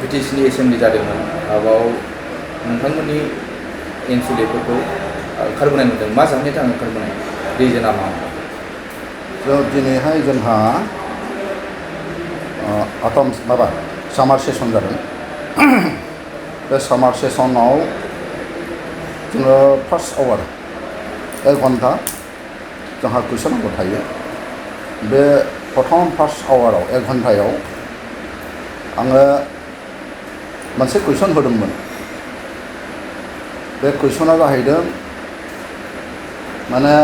बिटिसिनि एसेमब्लि जादोंमोन बाव नोंथांमोननि एनसुलेफोरखौ ओंखारबोनाय नुदों मा जाहोननि थाखाय ओंखारबोनाय रिजोना मा? दिनैहाय जोंहा सामार सेसन जादों। बे सामार सेसनाव जोङो फार्स्ट आवार 1 घन्टा जोंहा कुइसन नांगौ थायो। बे प्रथम फार्स्ट आवाराव 1 घन्टायाव आङो मोनसे कुइसन होदोंमोन। बे कुइसना जाहैदों माने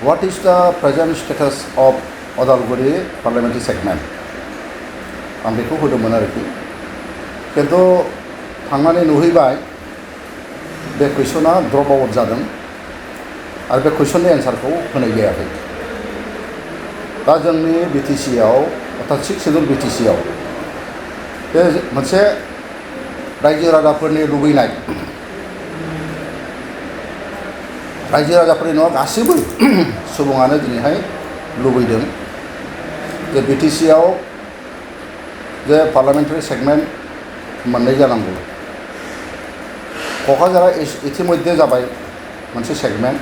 What is the present status of Odalguri parliamentary segment? आं बेखौ होदोंमोन आरोखि। खिन्थु थांनानै नुहैबाय बे कुइसना ड्रप आउट जादों आरो बे कुइसननि एन्सारखौ होनाय जायाखै। दा जोंनि बिटिसिआव अर्थात 6 शेड्युल बिटिसिआव बे मोनसे रायजो राजाफोरनि लुबैनाय, रायजो राजाफोरनि नङा गासैबो सुबुङानो दिनैहाय लुबैदों जे बिटिसिआव जे पार्लामेन्टारि सेगमेन्ट मोननै जानांगौ। क'क्राझारा इतिमध्ये जाबाय मोनसे सेगमेन्ट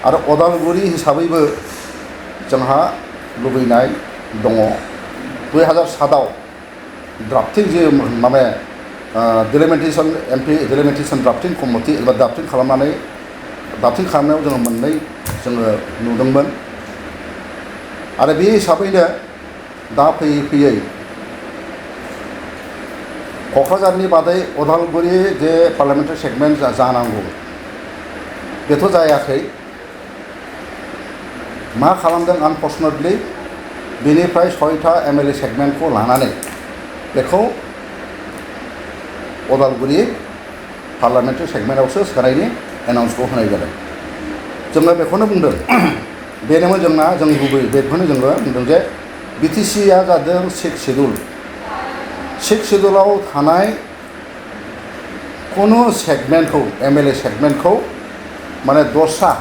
आरो अदालगुरि हिसाबैबो जोंहा लुबैनाय दङ। 2007आव ड्राफ्टिं जे माने delimitation MP delimitation drafting committee एबा ड्राफ्टिं खालामनायाव जोङो मोननै नुदोंमोन आरो बे हिसाबैनो दा फैयै फैयै क'क्राझारनि बादै अदालगुरि जे पार्लामेन्टारि सेगमेन्ट जानांगौ बेथ' जायाखै। मा खालामदों आनफर्चुनेटलि बेनिफ्राय 6था एमएलए सेगमेन्टखौ लानानै बेखौ अदालगुरि पार्लामेन्टारि सेगमेन्टआवसो सोनायनि एनाउन्सखौ होनाय जादों। जोङो बेखौनो बुंदों बेनोमोन जों लुबैयो बेखौनो जोङो बुंदों जे बिटिसिआ जादों 6 शेड्युलाव थानाय खुनु सेगमेन्टखौ एमएलए सेगमेन्टखौ माने दस्रा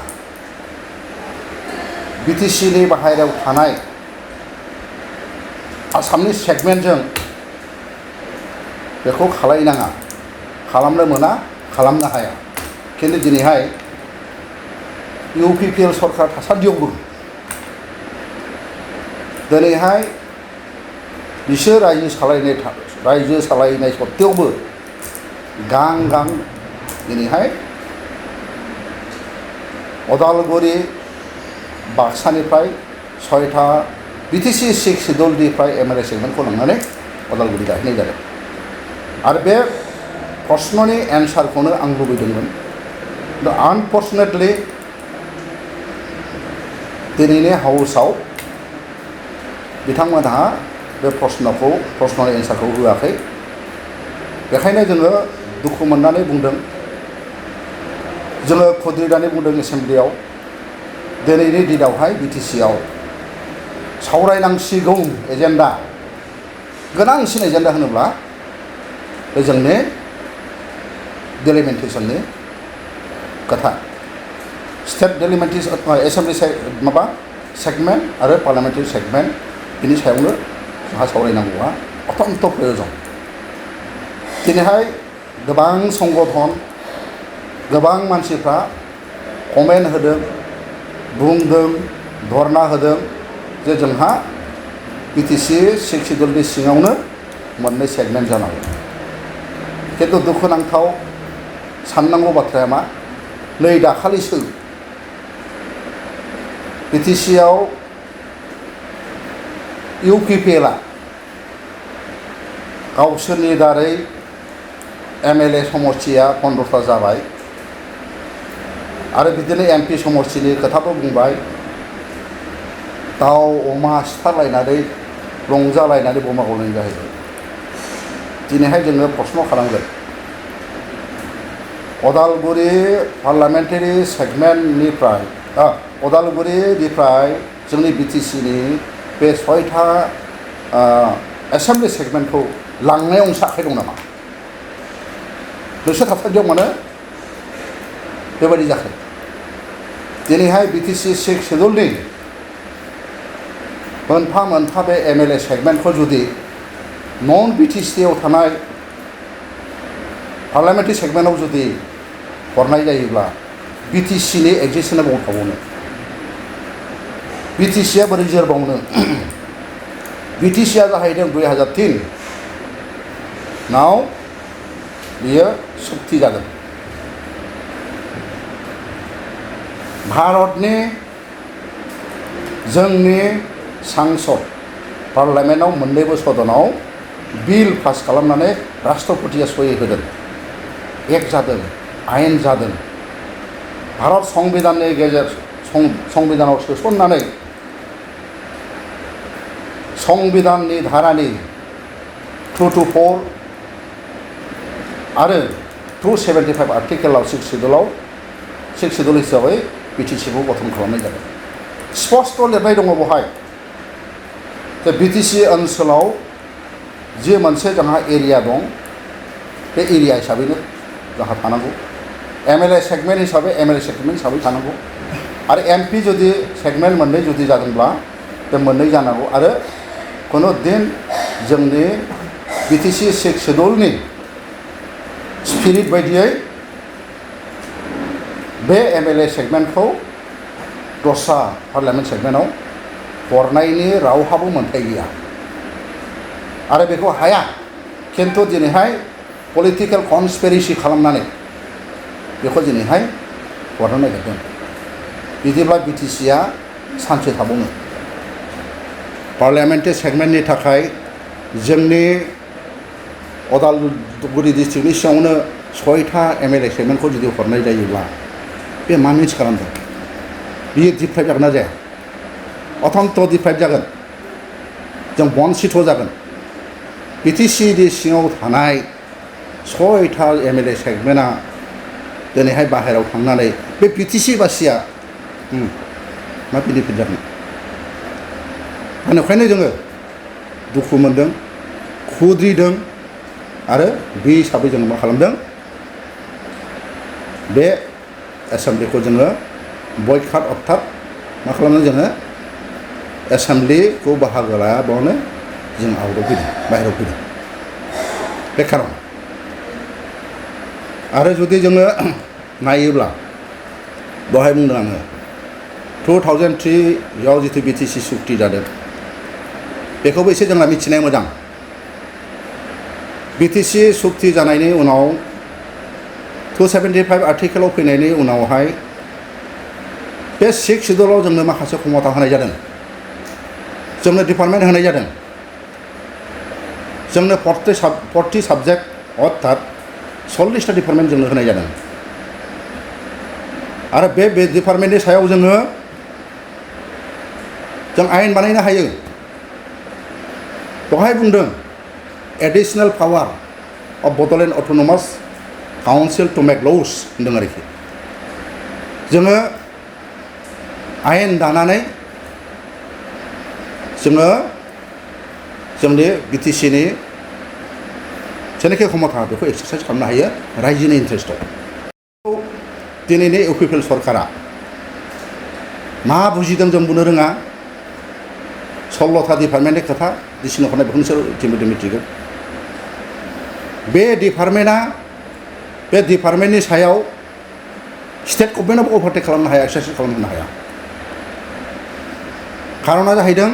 बिटिसिनि बाहेरायाव थानाय आसामनि सेगमेन्टजों बेखौ खालायनाङा, खालामनो मोना, खालामनो हाया। खिन्थु दिनैहाय इउपिपिएल सरकार थासान्दियावबो दिनैहाय बिसोर रायजो सालायनाय सत्त्वेआवबो गां दिनैहाय अदालगुरि बाक्सानिफ्राय 6था बिटिसि 6 शेड्युलनिफ्राय एमएलए सेगमेन्टखौ लांनानै अदालगुरि गायहैनाय जादों आरो बे प्रश्ननि एन्सारखौनो आं लुबैदोंमोन। आनफर्चुनेटलि दिनैनि हाउसआव बिथांमोनहा बे प्रश्ननि एन्सारखौ होआखै। बेखायनो जोङो दुखु मोननानै बुंदों, जोङो खुद्रिनानै बुंदों एसेमब्लियाव दिनैनि दिनावहाय बिटिसिआव सावरायनांसिगौ एजेन्डा, गोनांसिन एजेन्डा होनोब्ला बे जोंनि डिलिमिटेसननि खोथा। स्टेट डिलिमिटेसन एसेमब्लि सेगमेन्ट आरो पार्लामेन्टारि सेगमेन्ट बिनि सायावनो जोंहा सावरायनांगौआ अत्यन्त प्रयोजन। दिनैहाय गोबां संगठन, गोबां मानसिफ्रा कमेन्ट होदों, बुंदों, धरना होदों जे जोंहा बिटिसि 6 शेड्युलनि सिङावनो मोननै सेगमेन्ट जानांगौ। खिन्थु दुखुनांथाव साननांगौ बाथ्राया मा, नै दाखालिसो बिटिसिआव इउपिपिएलआ गावसोरनि दारै एमएलए समष्टिया 15था जाबाय आरो बिदिनो एमपि समष्टिनि खोथाबो बुंबाय। दाउ अमा सिथारलायनानै रंजालायनानै बमा गावनाय जाहैबाय। दिनैहाय जोङो प्रश्न खालामगोन अदालगुरि पार्लामेन्टारि सेगमेन्टनिफ्राय अदालगुरिनिफ्राय जोंनि बिटिसिनि बे 6था एसेमब्लि सेगमेन्टखौ लांनायाव नोंसा आखाइ दं नामा? नोंसोर थासान्दियाव मानो बेबायदि जाखो? दिनैहाय बिटिसि 6 शेड्युलनि मोनफा मोनफा बे एमएलए सेगमेन्टखौ जुदि नन बिटिसिआव थानाय पार्लियामेन्टारि सेगमेन्टआव जुदि हरनाय जायोब्ला बिटिसिनि एक्जिस्टेन्सआ बबाव थाबावनो बिटिसिआ बोरै जोरबावनो बिटिसिआ जाहैदों 2003 नाव बियो सुक्ति जागोन भारतनि जोंनि सांसद पार्लियामेन्टआव मोननैबो सदनाव बिल पास खालामनानै राष्ट्रपतिया सहि होदों एक जादों आयेन जादों भारत संबिधाननि गेजेर संबिधानाव सोसननानै संबिधाननि धारानि 224 आरो 275 आर्टिकेलाव 6 सिडुल हिसाबै बिटिसिखौ गठन खालामनाय जादों स्पष्ट लिरनाय दङ बेवहाय जे बिटिसि ओनसोलाव जे मोनसे जोंहा एरिया दं बे एरिया हिसाबैनो जोंहा थानांगौ एमएलए सेगमेन्ट हिसाबै एमएलए सेगमेन्ट हिसाबै थानांगौ आरो एमपि जुदि सेगमेन्ट मोननै जुदि जादोंब्ला बे मोननै जानांगौ आरो खुनु दिन जोंनि बिटिसि 6 सिडुलनि स्पिरिट बायदियै बे एमएलए सेगमेन्टखौ दस्रा पार्लियामेन्ट सेगमेन्टआव हरनायनि रावहाबो मोन्थाय गैया आरो बेखौ हाया खिन्थु दिनैहाय पलिटिकेल कनस्पिरेसि खालामनानै बेखौ दिनैहाय हरनो नागिरदों बिदिब्ला बिटिसिआ सानसे थाबावनो पार्लियामेन्टारि सेगमेन्टनि थाखाय जोंनि अदालगुरि डिस्ट्रिक्टनि सिङावनो 6था एमएलए सेगमेन्टखौ जुदि हरनाय जायोब्ला बे मा मिन्स खालामदों बियो डिप्राइभ जागोन ना जाया अथन्थ डिप्राइभ जागोन जों बन्सिथ जागोन बिटिसिनि सिङाव थानाय 6था एमएलए सेगमेन्टआ दिनैहाय बाहेरायाव थांनानै बे बिटिसि बासिया मा बेनिफिट जागोन बेनिखायनो जोङो दुखु मोनदों खुद्रिदों आरो बे हिसाबै जोङो मा खालामदों बे एसेम्ब्लिखौ जोङो बयकाट अर्थात मा खालामदों जोङो एसेम्ब्लिखौ बाहागो लायाबानो जों आउटआव फैदों बाहेरायाव फैदों बे खारन आरो जुदि जोङो नायोब्ला बेवहाय बुंदों आङो 2003 जिथु बिटिसि सुक्ति जादों बेखौबो एसे जोंना मिथिनाया मोजां बिटिसि सुक्ति जानायनि उनाव 275 आर्टिकेलाव फैनायनि उनावहाय बे 6 सिडुलाव जोंनो माखासे क्षमता होनाय जादों जोंनो डिपार्टमेन्ट होनाय जादों जोंनो 40 साबजेक्ट अर्थात 40टा डिपार्टमेन्ट जोंनो होनाय जादों आरो बे डिपार्टमेन्टनि सायाव जों आयेन बानायनो हायो बेवहाय बुंदों additional power of Bodoland autonomous council to make laws होनदों आरोखि जोङो आयेन दानानै जोङो जोंनि बिटिसिनि जेनाखि क्षमता बेखौ एक्सारसाइज खालामनो हायो रायजोनि इन्टारेस्टआव दिनैनि इउपिपिएल सरकारा मा बुजिदों जों बुंनो रोङा 16था डिपार्टमेन्टनि खोथा डिसिसन हरनाय बेखौ नोंसोर इतिमध्य मिथिगौ बे डिपार्टमेन्टनि सायाव स्टेट गभर्नमेन्टआबो अभारटेक खालामनो हाया एक्सारसाइज खालामनो हाया खारना जाहैदों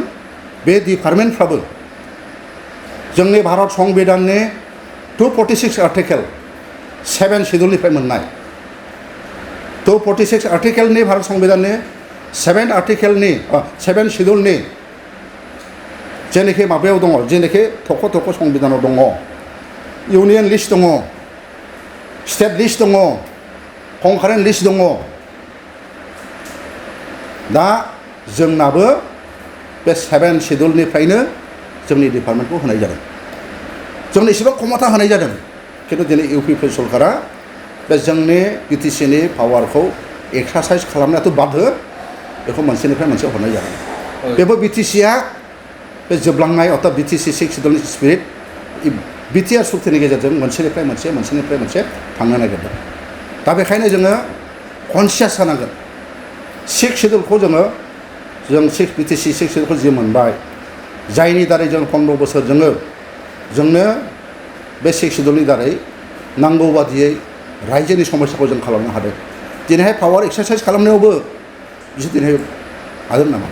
बे डिपार्टमेन्टफ्राबो जोंनि भारत संबिधाननि 246 आर्टिकेल 7 सिडुलनिफ्राय मोननाय 246 आर्टिकेलनि भारत संबिधाननि 7 सिडुलनि जेनाखि माबायाव दङ जेनाखि थख' संबिधानाव दङ इउनियन लिस्ट दङ स्टेट लिस्ट दङ कंकारेन्ट लिस्ट दङ दा जोंनाबो बे 7 सिडुलनिफ्रायनो जोंनि डिपार्टमेन्टखौ होनाय जादों जोंनो एसेबां क्षमता होनाय जादों खिन्थु दिनै इउपिपिएल सरकारा बे जोंनि बिटिसिनि पावारखौ एक्सारसाइज खालामनायाथ' बाध्य बेखौ मोनसेनिफ्राय मोनसे हरनाय जादों बेबो बिटिसिआ बे जोबलांनाय अर्थात बिटिसि 6 सिडुलनि स्पिरिट बिटिआर सुक्तिनि गेजेरजों मोनसेनिफ्राय मोनसे थांनो नागिरदों दा बेखायनो जोङो कनसियास जानांगोन 6 सिडुलखौ जों बिटिसि 6 सिडुलखौ जि मोनबाय जायनि दारै जों 15 बोसोर जोङो जोंनो बे सिक्स शिडिउलनि दारै नांगौ बादियै रायजोनि समस्याखौ जों खालामनो हादों दिनैहाय पावार एक्सारसाइज खालामनायावबो बिसोर दिनै हादों नामा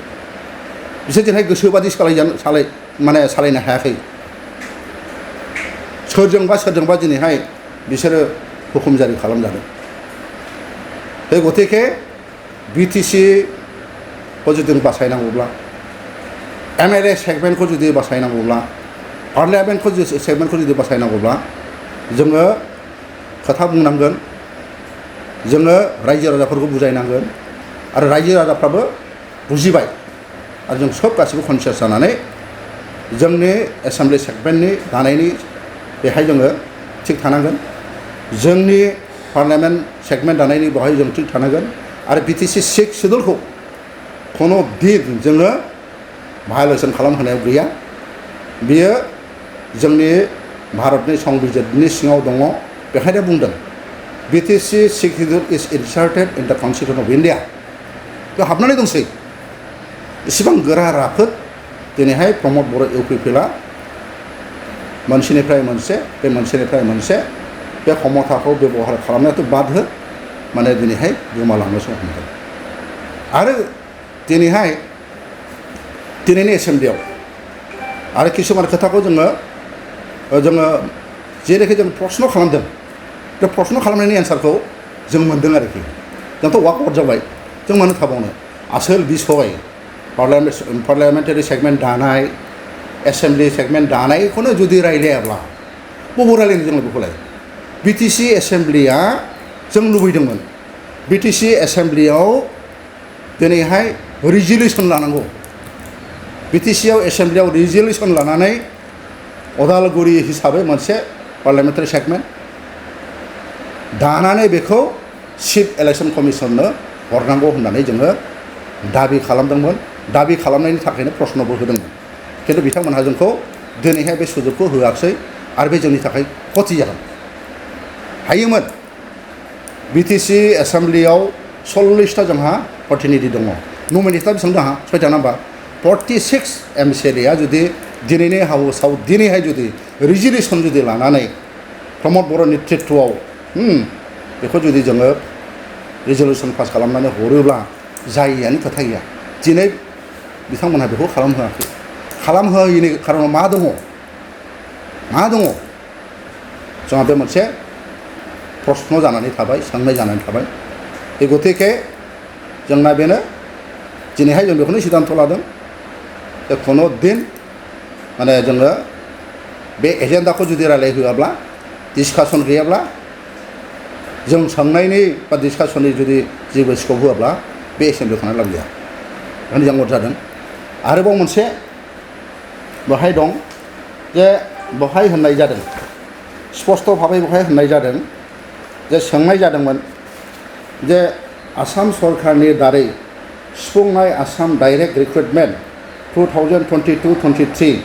बिसोर दिनैहाय गोसोबादि सालायनो हायाखै सोरजोंबा दिनैहाय बिसोरो हुकुम जारि खालामजादों बे गतिके बिटिसिखौ जुदि बासायनांगौब्ला MLA सेगमेन्टखौ जुदि बासायनांगौब्ला पार्लियामेन्टखौ सेगमेन्टखौ जुदि बासायनांगौब्ला जोङो खोथा बुंनांगोन जोङो रायजो राजाफोरखौ बुजायनांगोन आरो रायजो राजाफ्राबो बुजिबाय आरो जों सब गासिबो कनसियास जानानै जोंनि एसेम्बलि सेगमेन्टनि दानायनि बेहाय जोङो थिग थानांगोन जोंनि पार्लियामेन्ट सेगमेन्ट दानायनि बेवहाय जों थिग थानांगोन आरो बिटिसि सिक्स शिडिउलखौ खुनु दिन जोङो भायलेसन खालामहोनायाव गैया बियो जोंनि भारतनि संबिजिरनि सिङाव दङ बेखायनो बुंदों BTC six शिडिउल is इनसार्टेड in the constitution of India बेयाव हाबनानै दंसै इसिबां गोरा राफोद दिनैहाय प्रमद बर' इउपिपिएलआ मोनसेनिफ्राय मोनसे बे क्षमताखौ बेबहार खालामनायाथ' बाद हो माने दिनैहाय गोमालांनोसो हमदों आरो दिनैहाय दिनैनि एसेम्बलियाव आरो किसुमान खोथाखौ जोङो जेरैखि जों प्रश्न खालामदों बे प्रश्न खालामनायनि एन्सारखौ जों मोन्दों आरोखि जोंथ' वाकआउट जाबाय जों मानो थाबावनो आसोल बिसय पार्लियामेन्टारि सेगमेन्ट दानाय एसेम्बलि सेगमेन्ट दानायखौनो जुदि रायलायाब्ला बबाव रायलायनो जों बेखौलाय बिटिसि एसेम्बलिया जों लुबैदोंमोन बिटिसि एसेम्बलियाव दिनैहाय रिजलिउसन लानांगौ बिटिसिआव एसेम्बलियाव रिजलिउसन लानानै अदालगुरि हिसाबै मोनसे पार्लियामेन्टारि सेगमेन्ट दानानै बेखौ चिफ इलेक्सन कमिसननो हरनांगौ होननानै जोङो दाबि खालामदोंमोन दाबि खालामनायनि थाखायनो प्रश्नबो होदोंमोन खिन्थु बिथांमोनहा जोंखौ दिनैहाय बे सुजुगखौ होआखै आरो बे जोंनि थाखाय खथि जादों हायोमोन बिटिसि एसेम्बलियाव 40टा जोंहा प्रतिनिधि दङ नमिनेटआ बेसेबां जोंहा 6टा नाम्बार 46 MCLA जुदि दिनैनि हाउसआव दिनैहाय जुदि रिजलिउसन जुदि लानानै प्रमद बर' नेतृत्वआव बेखौ जुदि जोङो रिजलिउसन पास खालामनानै हरोब्ला जायैयानो खोथा गैया दिनै बिथांमोनहा बेखौ खालामहोआखै खालामहोयैनि खारनाव मा दङ जोंहा बे मोनसे प्रश्न जानानै थाबाय सोंनाय जानानै थाबाय बे गतिके जोंना बेनो दिनैहाय जों बेखौनो सिद्धान्त लादों जे खुनु दिन माने जोङो बे एजेन्डाखौ जुदि रायलायहोआब्ला डिसकासन गैयाब्ला जों सोंनायनि बा डिसकासननि जुदि जेबो स्कप होआब्ला बे एसेम्बलियाव थांनानै लाब गैया बेखायनो जों जादों आरोबाव मोनसे बेवहाय दं जे बेवहाय होननाय जादों स्पष्ट भाबै बेवहाय होननाय जादों जे सोंनाय जादोंमोन जे आसाम सरकारनि दारै सुफुंनाय Assam direct recruitment 2022-23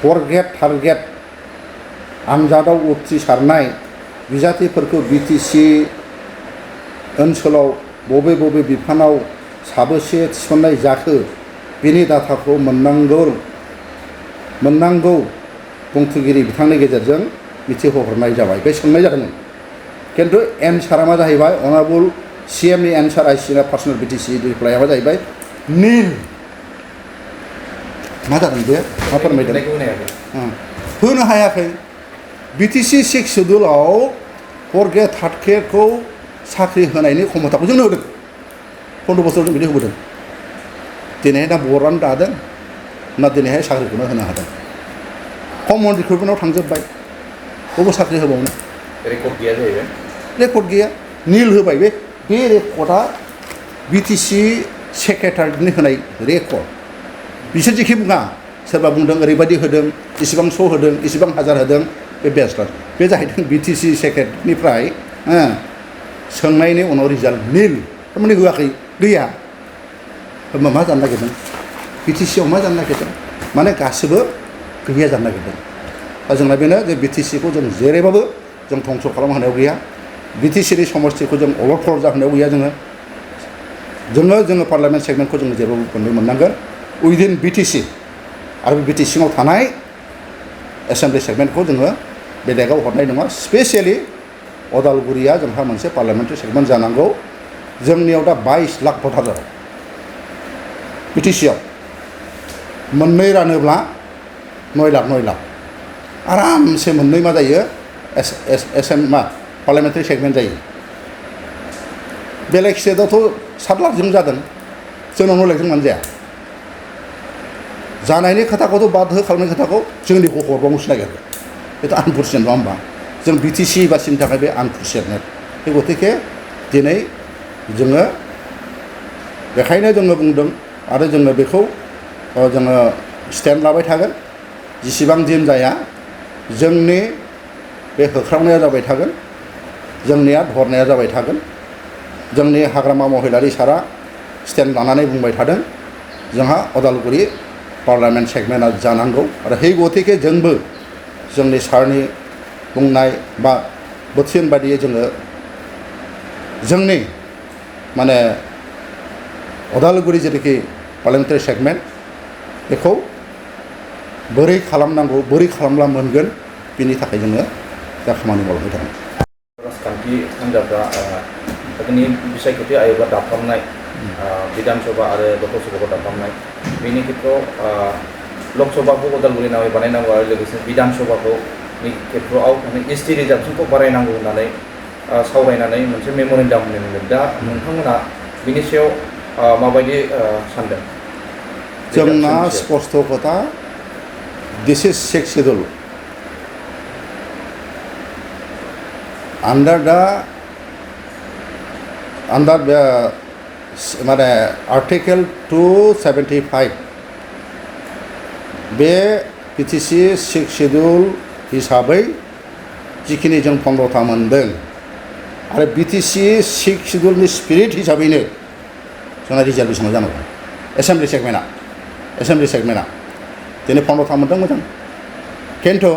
for target आनजादाव उथ्रिसारनाय बिजाथिफोरखौ बिटिसि ओनसोलाव बबे बिफानाव साबेसे थिसननाय जाखो बेनि डाटाखौ मोननांगौ बुंथिगिरि बिथांनि गेजेरजों मिथिहोहरनाय जाबाय बे सोंनाय जादोंमोन खिन्थु एन्सारा मा जाहैबाय अनारेबल CMनि एन्सार आइसिना पार्सनेल बिटिसि रिप्लाइआ मा जाहैबाय निल मा जादों बे मा फोरमायदों होनो हायाखै बिटिसि सिक्स शिडिउलाव 4 3 ग्रेडखौ साख्रि होनायनि क्षमताखौ जोंनो होदों 15 बोसोराव जों बिदि होबोदों दिनैहाय दा बरानो दादों ना दिनैहाय साख्रिखौनो होनो हादों कमन रिक्रुटमेन्टआव थांजोब्बाय बबे साख्रि होबावनो रेकर्ड गैया जाहैबाय रेकर्ड गैया निल होबाय बे रेकर्डआ बिटिसि सेक्रेटारिनि होनाय रेकर्ड बिसोर जेखि बुङा सोरबा बुंदों ओरैबायदि होदों इसिबां श' होदों इसिबां हाजार होदों बे बेस्लास बे जाहैदों बिटिसि सेक्रेटारिनिफ्राय सोंनायनि उनाव रिजाल्ट निल थारमाने होआखै गैया होमबा मा जानो नागिरदों बिटिसिआव मा जानो नागिरदों माने गासिबो गैया जानो नागिरदों दा जोंना बेनो जे बिटिसिखौ जों जेरैबाबो जों धंस' खालामहोनायाव गैया बिटिसिनि समस्थिखौ जों अलट जाहोनायाव गैया जोङो पार्लियामेन्ट सेगमेन्टखौ जोङो जेरावबो मोननांगोन उइदिन बिटिसि आरो बे बिटिसिआव थानाय एसेम्बलि सेगमेन्टखौ जोङो बेलेगाव हरनाय नङा स्पेसियेलि अदालगुरिया जोंहा मोनसे पार्लियामेन्टारि सेगमेन्ट जानांगौ जोंनियाव दा 22 लाख भटार जाबाय बिटिसिआव मोननै रानोब्ला 9 लाख आरामसे मोननै मा जायो पार्लियामेन्टारि सेगमेन्ट जायो बेलेग स्टेटआवथ' 7 लाखजों जादों जोंनाव 9 लाखजों मानो जाया जानायनि खोथाखौथ' बाद हो खालामनायनि खोथाखौ जोंनिखौ हरबावनोसो नागिरो बेथ' आनफरचुनेट नङा होमबा जों बिटिसि बासिनि थाखाय बे आनफरचुनेट बे गतिके दिनै जोङो बेखायनो जोङो बुंदों आरो जोङो बेखौ जोङो स्टेन्ड लाबाय थागोन जेसेबां दिन जाया जोंनि बे होख्रावनाया जाबाय थागोन जोंनिया धरनाया जाबाय थागोन जोंनि हाग्रामा महिलारि सारा स्टेन्ड लानानै बुंबाय थादों जोंहा अदालगुरि पार्लियामेन्ट सेगमेन्टआ जानांगौ आरो हे गतिके जोंबो जोंनि सारनि बुंनाय बा बोथोन बादियै जोङो जोंनि माने अदालगुरि जेनाखि पार्लियामेन्टारि सेगमेन्ट बेखौ बोरै खालामनांगौ बोरै खालामब्ला मोनगोन बिनि थाखाय जोङो दा खामानि मावबाय दं राजखान्थि हान्जाफ्रा जोंनि बिसायख'थि आय'गा दाफामनाय बिधान सभा आरो लकसभाखौ दाफामनाय बेनि खेत्रआव लकसभाखौ अदालगुरि नामै बानायनांगौ आरो लोगोसे बिधान सभाखौ खेत्रआव एसटि रिजार्भेसनखौ बारायनांगौ होननानै सावरायनानै मोनसे मेम'रेन्डाम होनो मोनदों दा नोंथांमोना बिनि सायाव माबायदि सानदों जोंना स्पष्ट खोथा दिस इज 6th शेड्यूल under माने आर्टिकेल 275 बे बिटिसि 6th शेड्यूल हिसाबै जिखिनि जों 15था मोनदों आरो बिटिसि 6th शेड्यूलनि स्पिरिट हिसाबैनो जोंना रिजार्भेसनाव जानांगौ एसेम्बलि सेगमेन्टआ दिनै 15था मोनदों मोजां खिन्थु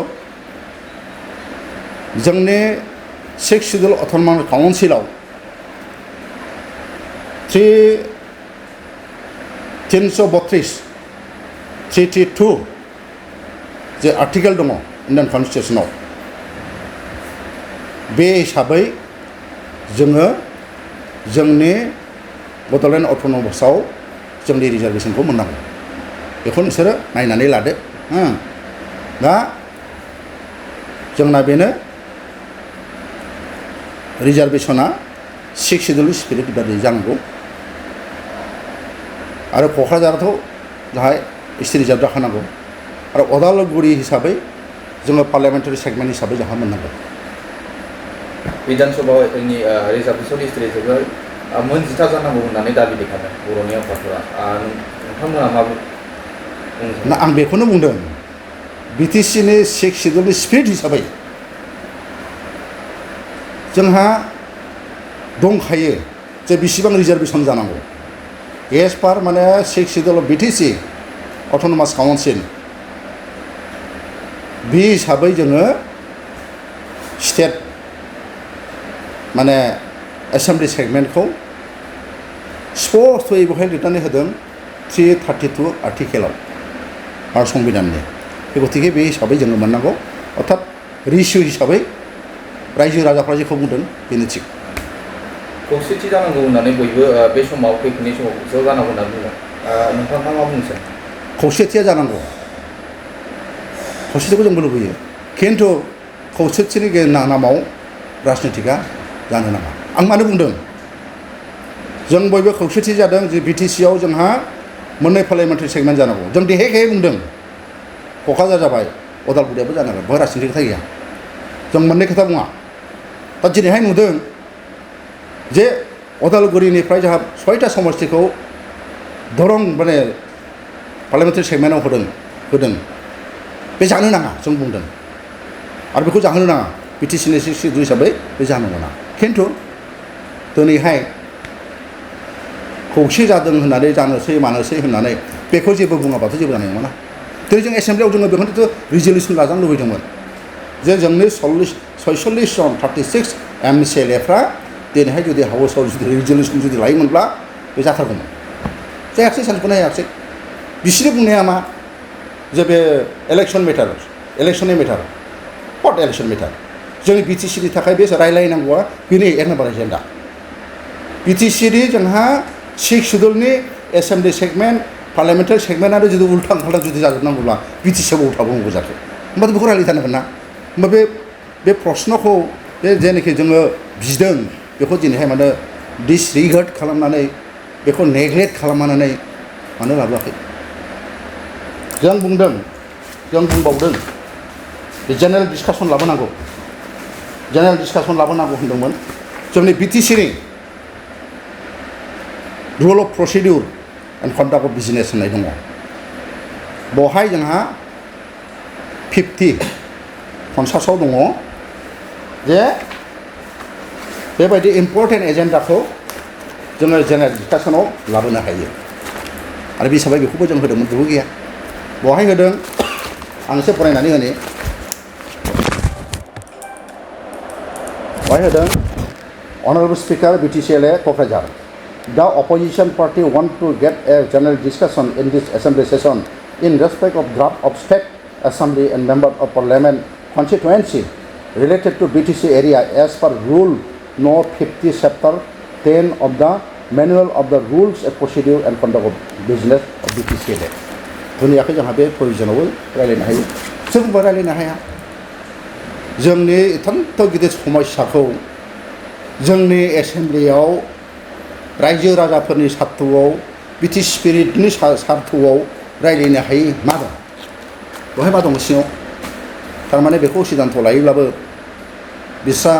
जोंनि 6th शेड्यूल अट'नमास काउन्सिलाव 332 जे आर्टिकेल दङ इन्डियान कनस्टिटिउसनाव बे हिसाबै जोङो जोंनि बड'लेण्ड अट'नमासाव जोंनि रिजार्भेसनखौ मोननांगौ बेखौ नोंसोरो नायनानै लादो दा जोंना बेनो रिजार्भेसना 6th शेड्यूलनि स्पिरिट बायदि जानांगौ आरो क'क्राझाराथ' जाहाय एसटि रिजार्भ जाखानांगौ आरो अदालगुरि हिसाबै जोङो पार्लियामेन्टारि सेगमेन्ट हिसाबै जोंहा मोननांगौ बिधान सभानि रिजार्भेसन एसटि रिजार्भ मोन 10था जानांगौ होननानै दाबि दैखांदों बर'नि आफादफोरा नोंथांमोना मा ना आं बेखौनो बुंदों बिटिसिनि 6th शेड्यूलनि स्पिरिट हिसाबै जोंहा दंखायो जे बेसेबां रिजार्भेसन जानांगौ एज पार माने 6th schedule of BTC autonomous council बे हिसाबै जोङो स्टेट माने एसेम्बलि सेगमेन्टखौ स्पष्टयै बेवहाय लिरनानै होदों 332 आर्टिकेलाव आरो संबिधाननि बे गतिके बे हिसाबै जोङो मोननांगौ अर्थात रेसिय' हिसाबै रायजो राजाफ्रा जेखौ बुंदों बेनो थिग खौसेथि जानांगौ होननानै बयबो बे समाव फैफिननाय समाव ज' जानांगौ होननानै बुंदों नोंथाङा मा बुंनो सानो खौसेथिया जानांगौ खौसेथिखौ जोंबो लुबैयो खिन्थु खौसेथिनि नामाव राजनितिका जानो नाङा आं मानो बुंदों जों बयबो खौसेथि जादों जे बिटिसिआव जोंहा मोननै पार्लियामेन्टारि सेगमेन्ट जानांगौ जों देहाय बुंदों क'क्राझार जाबाय अदालगुरियाबो जानांगोन बेवहाय राजनितिक खोथा गैया जों मोननै खोथा बुङा दा दिनैहाय नुदों जे अदालगुरिनिफ्राय जोंहा 6था समस्तिखौ दरं माने पार्लियामेन्टारि सेगमेन्टआव होदों बे जानो नाङा जों बुंदों आरो बेखौ जाहोनो नाङा बिटिसिनि 6th शेड्यूल हिसाबै बे जानो मोना खिन्थु दिनैहाय खौसे जादों होननानै जानोसै मानोसै होननानै बेखौ जेबो बुङाबाथ' जेबो जानाय नङा ना दिनै जों एसेम्बलियाव जोङो बेखौनोथ' रिजलिउसन लाजानो लुबैदोंमोन जे जोंनि 46 जन 36 MCLAफ्रा दिनैहाय जुदि हाउसआव जुदि रिजलिउसन जुदि लायोमोनब्ला बे जाथारगौमोन जायाखिसै सानसेखौनो हायाखिसै बिसोरनि बुंनाया मा जे बे इलेक्सन मेटार इलेक्शननि मेटार हट इलेक्शन मेटार जोंनि बिटिसिनि थाखाय बे रायलायनांगौआ बेनो एक नाम्बार एजेन्डा बिटिसिनि जोंहा 6 शिड्युलनि एसेम्बलि सेगमेन्ट पार्लियामेन्टारि सेगमेन्टआनो जुदि उल्थां फाल्थां जुदि जाजोबनांगौब्ला बिटिसिआव बबाव थाबावनांगौ जाखो होमबा बेखौ रायलायथारनांगोन ना होमबा बे प्रश्नखौ बे जेनाखि जोङो बिदों बेखौ दिनैहाय मानो डिसरिगार्ड खालामनानै बेखौ नेग्लेक्ट खालामनानै मानो लाबोआखै जों बुंबावदों बे जेनेरेल डिसकासन लाबोनांगौ होनदोंमोन जोंनि बिटिसिनि rule of procedure and conduct of business होननाय दङ बेवहाय जोंहा 50 दङ जे बेबायदि इम्पर्टेन्ट एजेन्डाखौ जोङो जेनेरेल डिसकासनाव लाबोनो हायो आरो बे हिसाबै बेखौबो जों होदोंमोन बेबो गैया बेवहाय होदों आं एसे फरायनानै होनि बेवहाय होदों Honorable Speaker BTCLA Kokrajhar The opposition party want to get a general discussion in this assembly session in respect of draft of state assembly and member of parliament constituency related to BTC area as per rule no 50 chapter 10 of the manual of the rules and procedure and conduct of business of BTCLA दुनियाखौ जोंहा बे प्रभिजनावबो रायलायनो हायो जोंबो रायलायनो हाया जोंनि एथान्त गिदिर समस्याखौ जोंनि एसेम्बलियाव रायजो राजाफोरनि सार्थ'आव बिटि स्पिरिटनि सार्थ'आव रायलायनो हायै मा दं बेवहाय मा दं सिङाव थारमाने बेखौ सिद्धान्त लायोब्लाबो बिस्रा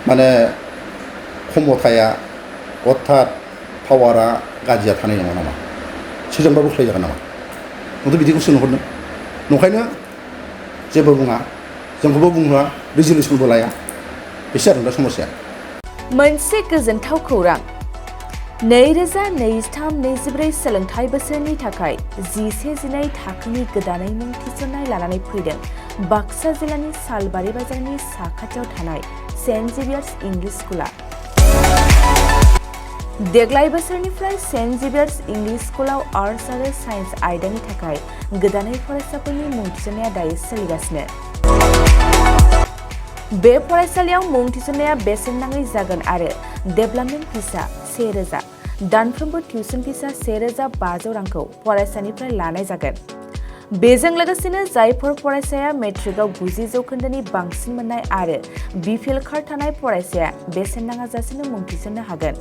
माने क्षमताया अर्थात पावारा गाज्रिया थानाय नङा नामा सोरजोंबा बुख्लायजागोन नामा नोंथ' बिदिखौसो नुहुरदों नंखायनो जेबो बुङा जोंखौबो बुंहोआ रिजलिउसनबो लाया बेसो आरो दा समस्या मोनसे गोजोनथाव खौरां 2023-24 सोलोंथाइ बोसोरनि थाखाय 11-12 थाखोनि गोदानै मुं थिसननाय लानानै फैदों बाक्सा जिल्लानि सालबारि बाजारनि साखाथियाव थानाय सेन्ट जेभियार्स इंलिश स्कुला देग्लाय बोसोरनिफ्राय सेन्ट जेभियार्स इंलिश स्कुलाव आर्ट्स आरो साइन्स आयदानि थाखाय गोदानै फरायसाफोरनि मुं थिसननाया दायो सोलिगासिनो बे फरायसालियाव मुं थिसननाया बेसेन नाङै जागोन आरो डेभेलपमेन्ट फिसा 1000 दानफ्रोमबो टिउसन फिसा 1500 रांखौ फरायसानिफ्राय लानाय जागोन बेजों लोगोसेनो जायफोर फरायसाया मेट्रिकआव 90 जौखोन्दोनि बांसिन मोननाय आरो बिपिएल कार्ड थानाय फरायसाया बेसेन नाङाजासेनो मुं थिसननो हागोन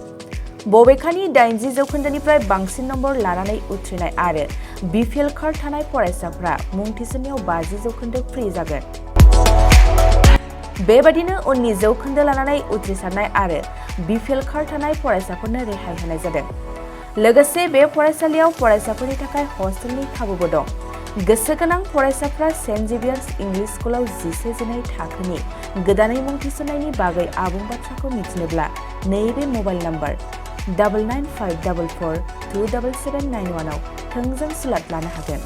बबेखानि 80 जौखोन्दोनिफ्राय बांसिन नम्बर लानानै उथ्रिनाय आरो बिपिएल कार्ड थानाय फरायसाफ्रा मुं थिसननायाव 50 जौखोन्दो फ्रि जागोन बेबादिनो उननि जौखोन्दो लानानै उथ्रिसारनाय आरो बिपिएल कार्ड थानाय फरायसाफोरनो रेहाय होनाय जादों लोगोसे बे फरायसालियाव फरायसाफोरनि थाखाय हस्टेलनि खाबुबो दं गोसो गोनां फरायसाफ्रा सेन्ट जेभियार्स इंलिश स्कुलाव 11-12 थाखोनि गोदानै मुं थिसननायनि बागै आबुं बाथ्राखौ मिथिनोब्ला नैबे मबाइल नम्बर 9954427791 आव थोंजों स्लट लानो हागोन